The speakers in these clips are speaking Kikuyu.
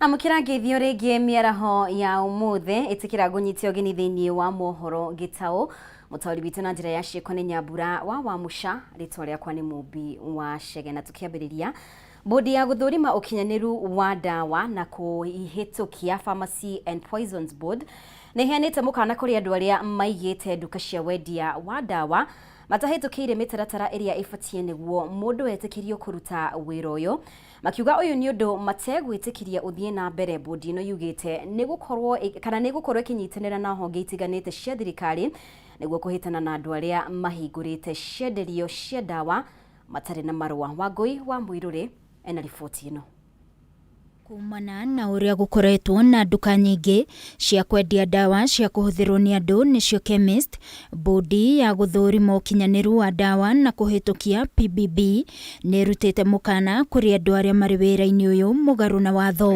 Amũkĩra ngeithio rĩngĩ mĩaraho ya ũmũthĩ, ĩtĩkĩra ngũnyite ũgeni thĩinĩ wa mohoro gĩtaũ. Mũtaũri witũ na njĩra ya ciĩko nĩ Nyambura wa Wamũca, rĩtwa rĩakwa nĩ Mũmbi wa Chege. Na tũkĩambĩrĩria, Bodi ya gũthũrima ũkinyanĩru wa ndawa na kũihĩtũkia, Pharmacy and Poisons Board, nĩ ĩheanĩte mũkana kũrĩ andũ arĩa maigĩte nduka cia wendia wa ndawa matahĩtũkĩire mĩtaratara ĩrĩa ĩbatiĩ nĩguo mũndũ etĩkĩrio kũruta wĩra ũyũ. Makiuga ũyũ nĩ ũndũ mategwĩtĩkĩria ũthiĩ na mbere. Bodi ĩno yugĩte nĩ gũkorwo kana nĩ ĩgũkorwo ĩkĩnyitanĩra na honge itiganĩte cia thirikari nĩguo kũhĩtana na andũ arĩa mahingũrĩte cienderio cia ndawa matarĩ na marũa. Wangũi wa Mũirũrĩ ena riboti ĩno. Kumana na ũrĩa gũkoretwo na nduka nyingĩ cia kwendia ndawa cia kũhũthĩrwo nĩ andũ nĩcio chemist, Bodi ya gũthũrima ũkinyanĩru wa ndawa na kũhĩtũkia, PBB, nĩ ĩrutĩte mũkana kũrĩ andũ arĩa marĩ wĩra-inĩ ũyũ mũgarũ na watho.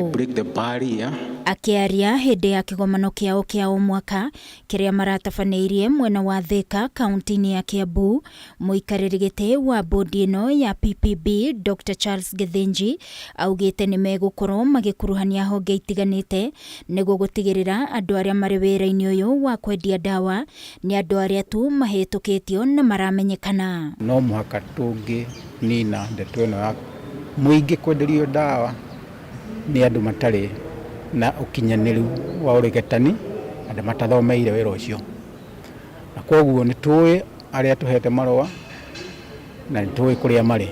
Akĩaria hĩndĩ ya kĩgomano kĩao kĩa o mwaka kĩrĩa maratabanĩirie mwena wa Thika kaunti-inĩ ya Kiambu, Mũikarĩri gĩtĩ wa bodi ĩno ya PPB Dr Charles Gĩthĩnji augĩte nĩ megũkorwo magĩkuruhania honge itiganĩte nĩguo gũtigĩrĩra andũ arĩa marĩ wĩra-inĩ ũyũ wa kwendia ndawa nĩ andũ arĩa tu mahĩtũkĩtio na maramenyekana. No mũhaka tũngĩnina ndeto ĩno ya mũingĩ kwenderio ndawa nĩ andũ matarĩ na ũkinyanĩru wa ũrigitani, andũ matathomeire wĩra ũcio. Na kwoguo nĩ tũĩ arĩa tũhete marũa na nĩ tũĩ kũrĩa marĩ,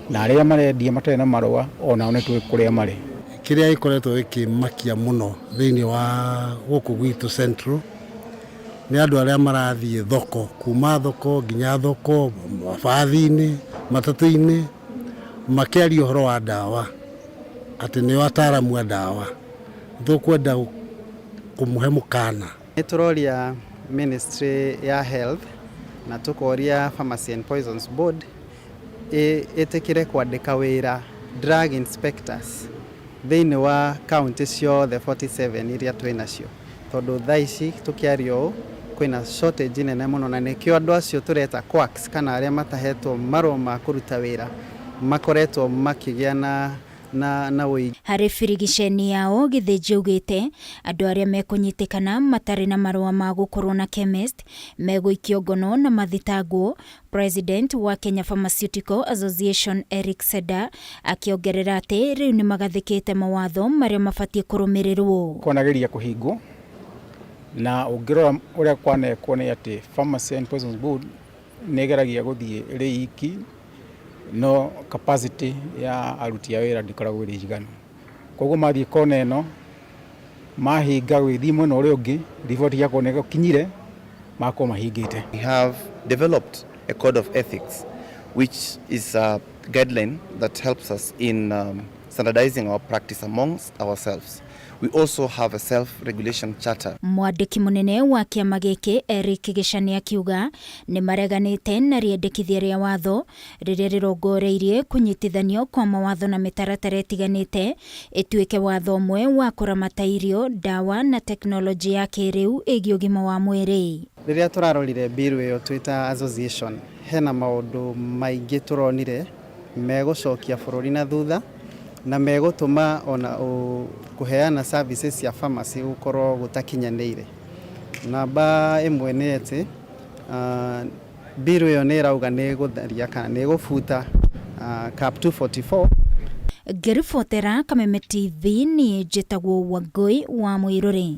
na arĩa marendia matarĩ na marũa onao nĩ tũĩ kũrĩa marĩ. Kĩrĩa gĩkoretwo gĩkĩmakia mũno thĩinĩ wa gũkũ gwitũ Central nĩ andũ arĩa marathiĩ thoko, kuma thoko nginya thoko, mabathi-inĩ, matatũ-inĩ, makĩaria ũhoro wa ndawa, atĩ nĩo ataramu a ndawa. Nĩ tũkwenda kũmũhe mũkana. Nĩ tũroria Ministry ya Health na tũkoria Pharmacy and Poisons Board ĩtĩkĩre kwandĩka wĩra drug inspectors thĩinĩ wa county ciothe 47 iria twĩ nacio, tondũ thaa ici tũkĩaria ũũ kwĩna shortage nene mũno, na nĩkĩo andũ acio tũreta quacks kana arĩa matahetwo marũa ma kũruta wĩra makoretwo makĩgĩa na na ũingĩ. Harĩ birigiceni yao, Gĩthĩnji augĩte andũ arĩa mekũnyitĩkana matarĩ na marũa ma gũkorwo na chemist megũikio ngono na mathitangwo. President wa Kenya Pharmaceutical Association Eric Seda akĩongerera atĩ rĩu nĩmagathĩkĩte mawatho marĩa mabatiĩ kũrũmĩrĩrwo. Kwanageria kũhingwo na ũngĩrora ũrĩa kwanekwo nĩ atĩ Pharmacy and Poisons Board nĩ ĩgeragia gũthiĩ ĩrĩ iki no capacity ya aruti a wĩra ndĩkoragwo ĩrĩ njiganu. Koguo mathiĩ kona ĩno mahinga gũgĩthiĩ mwena ũrĩa ũngĩ riboti yakwa nĩ ĩkinyire makorwo mahingĩte. We have developed a code of ethics which is a guideline that helps us in standardizing our practice amongst ourselves. We also have a self-regulation charter. Mwandĩki mũnene wa kĩama gĩkĩ Eric Gĩcani akiuga nĩ mareganĩte na rĩendekithia rĩa watho rĩrĩa rĩrongoreirie kũnyitithanio kwa mawatho na mĩtaratara ĩtiganĩte ĩtuĩke watho ũmwe wa kũramata irio, ndawa na tekinoronjĩ ya kĩrĩu ĩgiĩ ũgima wa mwĩrĩ. Rĩrĩa tũrarorire bill ĩyo twĩ ta association, hena maũndũ maingĩ tũronire megũcokia bũrũri na thutha na megũtũma ona kũheana services cia pharmacy gũkorwo gũtakinyanĩire. Namba ĩmwe nĩ atĩ bill ĩyo nĩ ĩrauga nĩ ĩgũtharia kana nĩ ĩgũbuta Cap 244. Ngĩribotera Kameme TV niĩ njĩtagwo Wangũi wa Mũirũrĩ.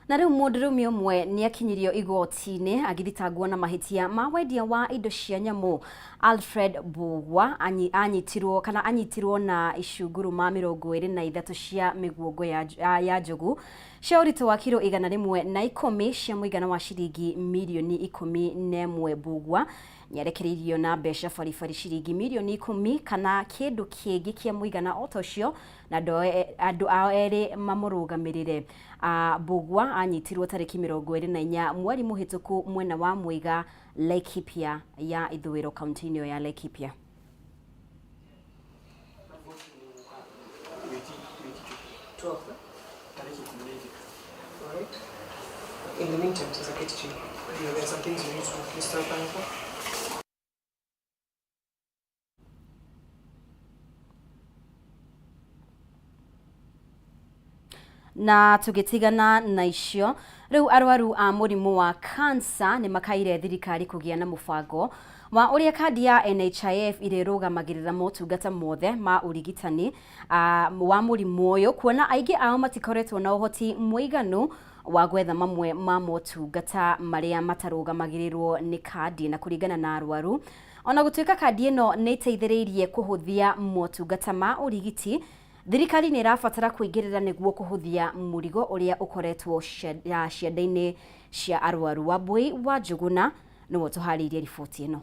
Na rĩu mũndũrũme ũmwe nĩ akinyirio igoti-inĩ agĩthitangwo na mahĩtia ma wendia wa indo cia nyamũ. Alfred Mbugua anyitirwo kana anyitirwo na icunguruma 23 cia mĩguongo ya njogu cia ũritũ wa kiro 110 cia mũigana wa ciringi mirioni 11. Mbugua nĩarekereirio na mbeca baribari ciringi mirioni 10 kana kĩndũ kĩngĩ kĩa mũigana o ta ũcio na andũ ao erĩ mamũrũgamĩrĩre. Mbugua anyitirwo tarĩki 24 mweri mũhĩtũku mwena wa Mwĩga, Laikipia ya ithũĩro, kaunti-inĩ ĩyo ya Laikipia. Na tũgĩtigana na icio, rĩu arwaru a mũrimũ wa kansa nĩ makaire thirikari kũgĩa na mũbango wa ũrĩa kandi ya NHIF irĩrũgamagĩrĩra motungata mothe ma ũrigitani wa mũrimũ ũyũ, kuona aingĩ ao matikoretwo na ũhoti mũiganu wa gwetha mamwe ma motungata marĩa matarũgamagĩrĩrwo nĩ kandi. Na kũringana na arwaru, ona gũtuĩka kandi ĩno nĩ ĩteithĩrĩirie kũhũthia motungata ma ũrigiti, thirikari nĩ ĩrabatara kũingĩrĩra nĩguo kũhũthia mũrigo ũrĩa ũkoretwo ciande-inĩ cia arwaru. Wambui wa Njũgũna nĩwe ũtũharĩirie riboti ĩno.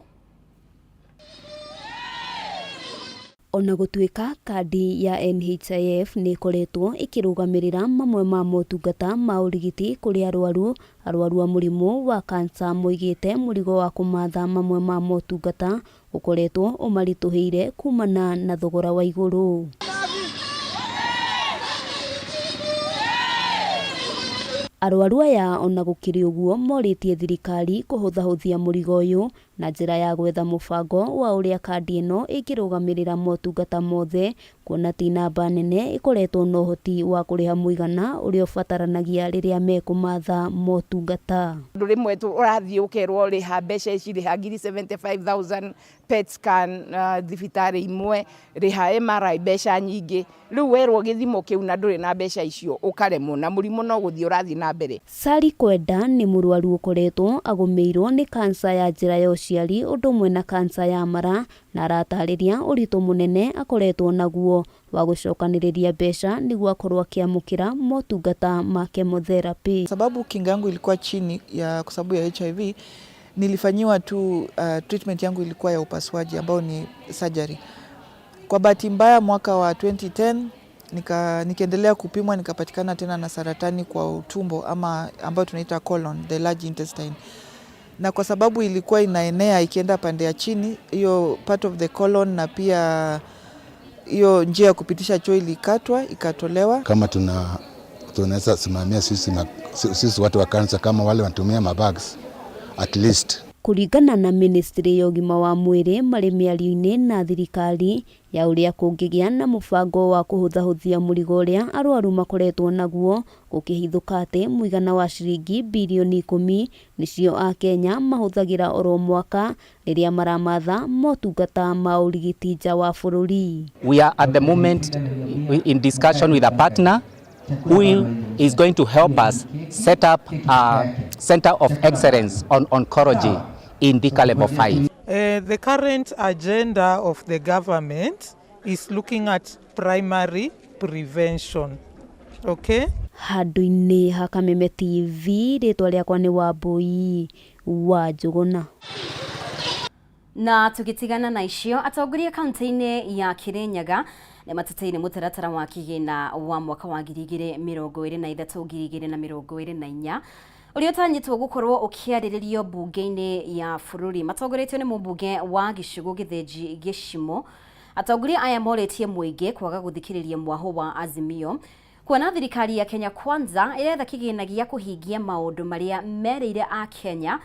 Ona gũtuĩka kandi ya NHIF nĩ ĩkoretwo ĩkĩrũgamĩrĩra mamwe ma motungata ma ũrigiti kũrĩ arwaru, arwaru a mũrimũ wa kansa moigĩte mũrigo wa kũmatha mamwe ma motungata ũkoretwo ũmaritũhĩire kumana na thogora wa igũrũ. Arwaru aya ona gũkĩrĩ ũguo morĩtie thirikari kũhũthahũthia mũrigo ũyũ na njĩra ya gwetha mũbango wa ũrĩa kandi ĩno ĩngĩrũgamĩrĩra motungata mothe, kuona ti namba nene ĩkoretwo na ũhoti wa kũrĩha mũigana ũrĩa ũbataranagia rĩrĩa mekũmatha motungata. Ũndũ rĩmwe ũrathiĩ ũkerwo rĩha mbeca ici, rĩha ngiri 75,000 PET scan thibitarĩ imwe, rĩha MRI mbeca nyingĩ. Rĩu werwo gĩthimo kĩu na ndũrĩ na mbeca icio, ũkaremwo na mũrimũ no gũthiĩ ũrathiĩ na mbere. Sally Kwenda nĩ mũrwaru ũkoretwo agũmĩirwo nĩ kansa ya njĩra ya ũciari ũndũ ũmwe na kansa ya mara, na aratarĩria ũritũ mũnene akoretwo naguo wa gũcokanĩrĩria mbeca nĩguo akorwo akĩamũkĩra motungata ma chemotherapy. Sababu kinga yangu ilikuwa chini ya kwa sababu ya HIV, nilifanyiwa tu treatment yangu ilikuwa ya upasuaji ambao ni surgery. Kwa bahati mbaya mwaka wa 2010 nikiendelea kupimwa nikapatikana tena na saratani kwa utumbo ama ambayo tunaita colon, the large intestine. Na kwa sababu ilikuwa inaenea ikienda pande ya chini, hiyo part of the colon na pia hiyo njia ya kupitisha choo ilikatwa ikatolewa. Kama tunaweza simamia sisi watu wa kansa kama wale wanatumia mabags at least. Kũringana na ministry ya ũgima wa mwĩrĩ, marĩ mĩario-inĩ na thirikari ya ũrĩa kũngĩgĩa na mũbango wa kũhũthahũthia mũrigo ũrĩa arwaru makoretwo naguo, gũkĩhithũka atĩ mũigana wa ciringi birioni 10 nĩcio Akenya mahũthagĩra oro mwaka rĩrĩa maramatha motungata ma ũrigiti nja wa bũrũri. We are at the moment in discussion with a partner who is going to help us set up a center of excellence on oncology in Thika Level 5. The current agenda of the government is looking at primary prevention. Okay? Handũ-inĩ ha Kameme TV, rĩtwa rĩakwa nĩ Wambui wa Njũgũna. Na tũgĩtigana na icio, atongoria kaunti-inĩ ya Kirinyaga nĩ mateteire mũtaratara wa kĩgĩna wa mwaka wa 2023 2024 ũrĩa ũtanyĩtwo gũkorwo ũkĩarĩrĩrio mbunge-inĩ ya bũrũri. Matongoretio nĩ mũmbunge wa Gĩcũgũ Gĩthĩnji Gĩcimo, atongoria aya morĩtie mũingĩ kwaga gũthikĩrĩria mwahũ wa Azimio, kuona thirikari ya Kenya Kwanza ĩretha kĩgĩna gĩa kũhingia maũndũ marĩa merĩire Akenya,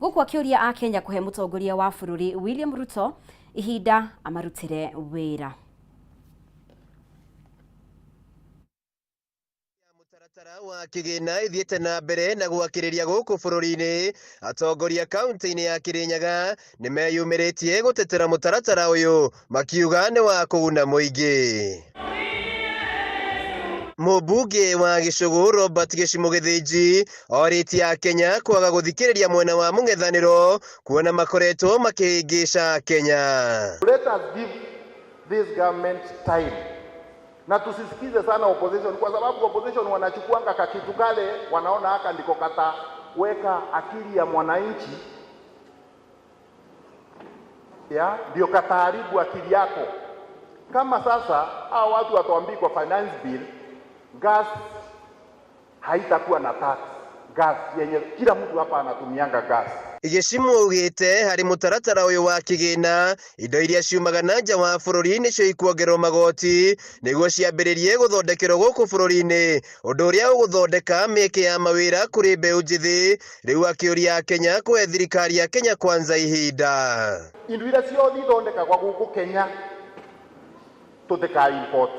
gũkũ akĩũria Akenya kũhe mũtongoria wa bũrũri William Ruto ihinda amarutĩre wĩra. Mũtaratara wa kĩgĩna ĩthiĩte na mbere na gwakĩrĩria gũkũ bũrũri-inĩ, atongoria kaunti-inĩ ya Kirinyaga nĩ meyumĩrĩtie gũtetera mũtaratara ũyũ makiuga nĩ wa kũguna mũingĩ. Mũmbunge wa Gĩcũgũ Robert Gĩcimo Gĩthĩnji orĩtie Akenya kwaga gũthikĩrĩria mwena wa mũng'ethanĩro kuona makoretwo makĩhĩngĩca Kenya. Let us give this government time na tusisikize sana opposition, kwa sababu opposition wanachukuanga kakitu kale, wanaona haka ndiko kataweka akili ya mwananchi, ya ndio kataharibu akili yako. Kama sasa hao watu watuambii kwa finance bill gas haitakuwa na tax, gas yenye kila mtu hapa anatumianga gas. Gĩcimo augĩte harĩ mũtaratara ũyũ wa kĩgĩna, indo iria ciumaga na nja wa bũrũri nĩcio ikuongererwo magoti nĩguo ciambĩrĩrie gũthondekerwo gũkũ bũrũri-inĩ, ũndũ ũrĩa ũgũthondeka mĩeke ya mawĩra kũrĩ mbeũ njĩthĩ. Rĩu akĩũria Akenya kũhe thirikari ya Kenya Kwanza ihinda. Indo iria ciothe ithondekagwo gũkũ Kenya tũtika import.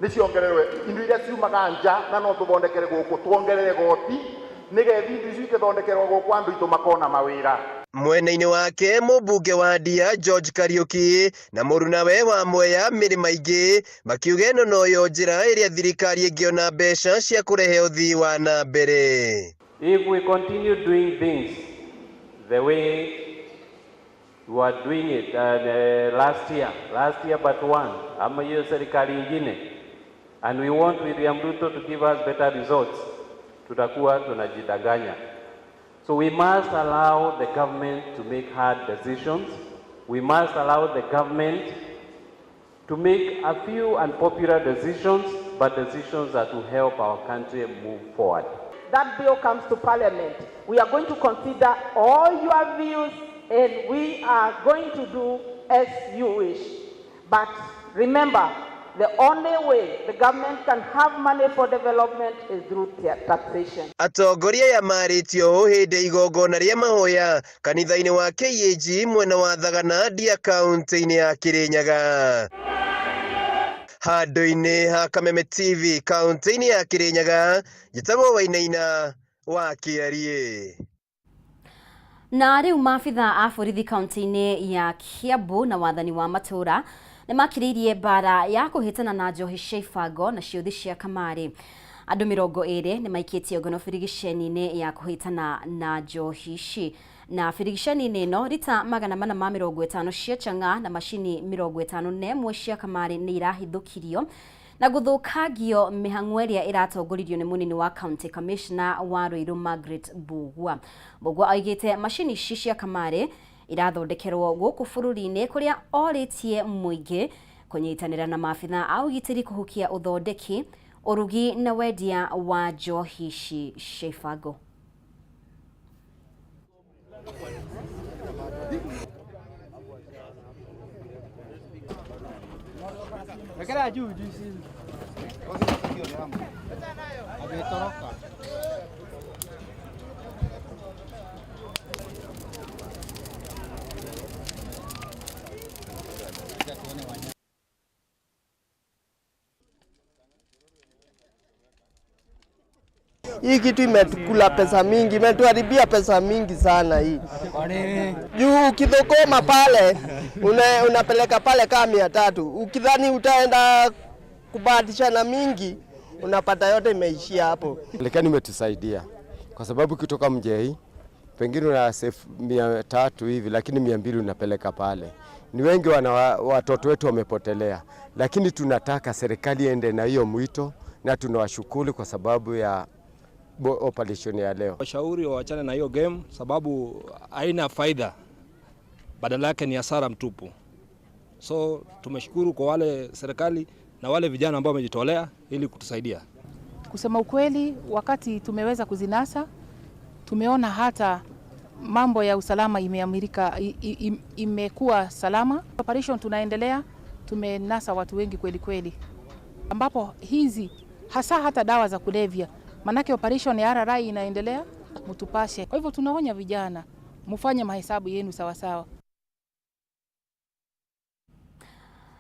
Nĩ ciongererwe indo iria ciumaga nja na no tũthondekere gũkũ, tuongerere goti nĩgetha indo icio ikĩthondekerwo gũkũ andũ aitũ makona mawĩra. Mwena-inĩ wake mũmbunge wa Ndia George Kariuki na mũrunawe wa Mwea Mary Maingĩ makiuga ĩno noyo njĩra ĩrĩa thirikari ĩngĩona mbeca cia kũrehe ũthii wa na mbere. If we continue doing things the way we were doing it last year, last year but one, ama hiyo serikali ingine, and we want William Ruto to give us better results, tutakuwa tunajidanganya. So we must allow the government to make hard decisions. We must allow the government to make a few unpopular decisions, but decisions that will help our country move forward. That bill comes to Parliament. We are going to consider all your views and we are going to do as you wish. But remember, the only way the government can have money for development is through taxation. Atongoria aya marĩtio ũũ hĩndĩ igongona rĩa mahoya kanitha-inĩ wa KAG mwena wa Thagana Ndia kaunti-inĩ ya Kirinyaga. Handũ-inĩ ha Kameme TV kaunti-inĩ ya Kirinyaga, njĩtagwo Wainaina wa Kĩariĩ. Na rĩu maabitha a borithi kaunti-inĩ ya Kiambu na wathani wa matũũra nĩ makirĩirie mbara ya kũhĩtana na njohi cia ibango na ciũthi cia kamarĩ. Andũ 20 nĩ maikĩtio ngono birigiceni-inĩ ya kũhĩtana na njohi ici. Na birigiceni-inĩ ĩno rita 450 cia chang'aa na macini 51 cia kamarĩ nĩ irahithũkirio na gũthũkangio mĩhang'o ĩrĩa ĩratongoririo nĩ mũnini wa county commissioner wa Ruiru Margaret Mbugua. Mbugua oigĩte macini ici cia kamarĩ irathondekerwo gũkũ bũrũri-inĩ kũrĩa orĩtie mũingĩ kũnyitanĩra na maabitha a ũgitĩri kũhukia ũthondeki, ũrugi na wendia wa njohi ici cia ibango. Hii kitu imetukula pesa mingi, imetuharibia pesa mingi sana hii. Juu ukithokoma pale, unapeleka pale kama 300. Ukidhani utaenda kubahatishana mingi, unapata yote imeishia hapo. Lakini imetusaidia kwa sababu kutoka Mjei pengine una save 300 hivi, lakini 200 unapeleka pale. Ni wengi watoto wetu wamepotelea, lakini tunataka serikali iende na hiyo mwito, na tunawashukuru kwa sababu ya operation ya leo. Washauri waachane na hiyo game sababu haina faida, badala yake ni hasara mtupu. So tumeshukuru kwa wale serikali na wale vijana ambao wamejitolea ili kutusaidia. Kusema ukweli, wakati tumeweza kuzinasa, tumeona hata mambo ya usalama imeamirika, imekuwa salama. Operation tunaendelea, tumenasa watu wengi kweli kweli, ambapo hizi hasa hata dawa za kulevya, manake operation ya RRI inaendelea, mtupashe. Kwa hivyo tunaonya vijana, mfanye mahesabu yenu sawa sawa.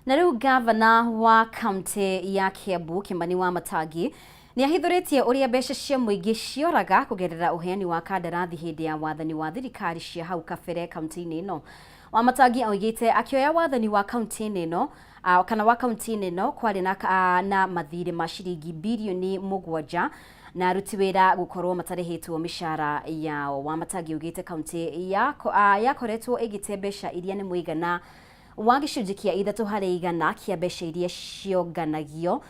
Na rĩu gavana wa kaunti ya Kiambu Kimani Wamatangi nĩ ahithũrĩtie ũrĩa mbeca cia mũingĩ cioraga kũgerera ũheani wa kandarathi hĩndĩ ya wathani wa thirikari cia hau kabere kaunti-inĩ ĩno. Wamatangi oigĩte akĩoya wathani wa kaunti-inĩ ĩno kana wa kaunti-inĩ ĩno kwarĩ na mathirĩ ma ciringi birioni 7 na aruti wĩra gũkorwo matarĩhĩtwo mĩcara yao. Wamatangi oigĩte kaunti yakoretwo ĩgĩte mbeca iria nĩ mũigana wa gĩcunjĩ kĩa 3 harĩ igana kĩa mbeca iria cionganagio